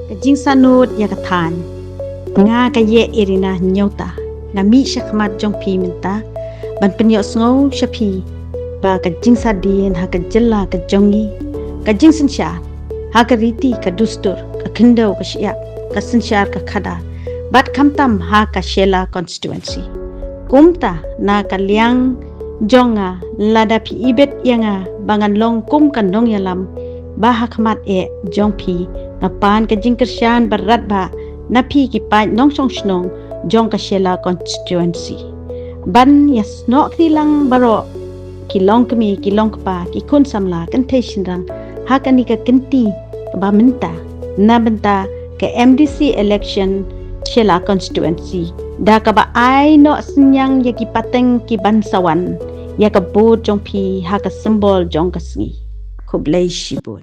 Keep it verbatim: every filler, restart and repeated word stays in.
Ka jingsahnud ïa ka thaiñ. Nga ka Ïeh Irina Hynñiewta, nga mih sha khmat jong phi mynta ban pynïohsngew sha phi ba ka jingsahdien ha ka jylla ka jong ngi, ka jingsynshar ha ka riti ka dustur, ka khyndew ka shyiap, ka synshar ka khadar, bad khamtam ha ka Shella constituency. Kumta na ka liang jong nga, lada phi ibit ïa nga ba ngan long kum ka nongïalam ba ha khmat eh jong phi, nga pan ka jingkyrshan ba radbah na phi ki paid nongshong shnong jong ka Shella constituency ban ïasnoh kti lang baroh ki longkmie ki longkpa, ki khun samla kynthei shynrang ha kane ka kynti kaba mynta na bynta ka M D C election Shella constituency, da kaba ai noh synñiang ïa ki pateng ki ban sa wan ïa ka vote jong phi ha ka symbol jong ka sngi. Khublei shibun.